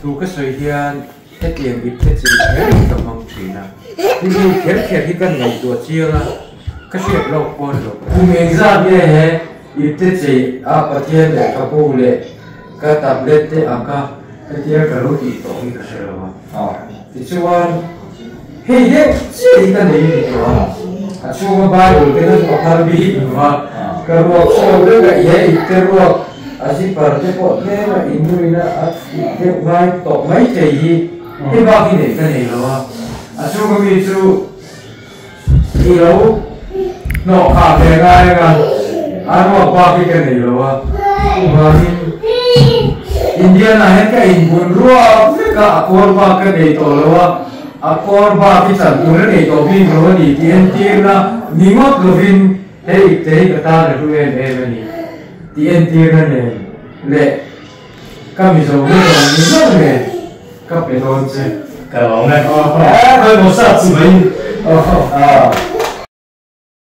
Thu ka sawi hian hetiang ip te chi kher hi ka hmang thin a, tin hei kher kher hi ka ngaihtuah chiang a, ka hriat lawk pawn lo. Kum engzat nge he ip te chei a Pathian lehkhabu leh ka tablet te ak a hetia ka lo tih tawh hi ka hre lo a. Tichuan hei deuh chiah hi ka nei a ni tawh a, a chhunga Bible te kha chu ka phal bik lo a, ka ruak chhuak vek a, he ip te ruak A zipper te pawh tlem a innuin a a tih deuh ngai tawh mai thei hi hei bak hi neih ka nei lo a, a chhunga mi chu i lo hnawh khah ve ngai ang a, a ruak bak hi ka nei lo a, chuvangin Indian ah hian ka inbun ruak vek a, a kawr bak ka nei tawh lo a, a kawr bak hi chan tur a nei tawh bik lo a ni tih entirna ni ngawt lovin Hei ipte hi ka tan a hlu em em a ni tih entirna nen leh ka Mizo nge rawn ni hlauh nen ka pe dawn che. Ka lawm e. Khawi maw sap chi mai.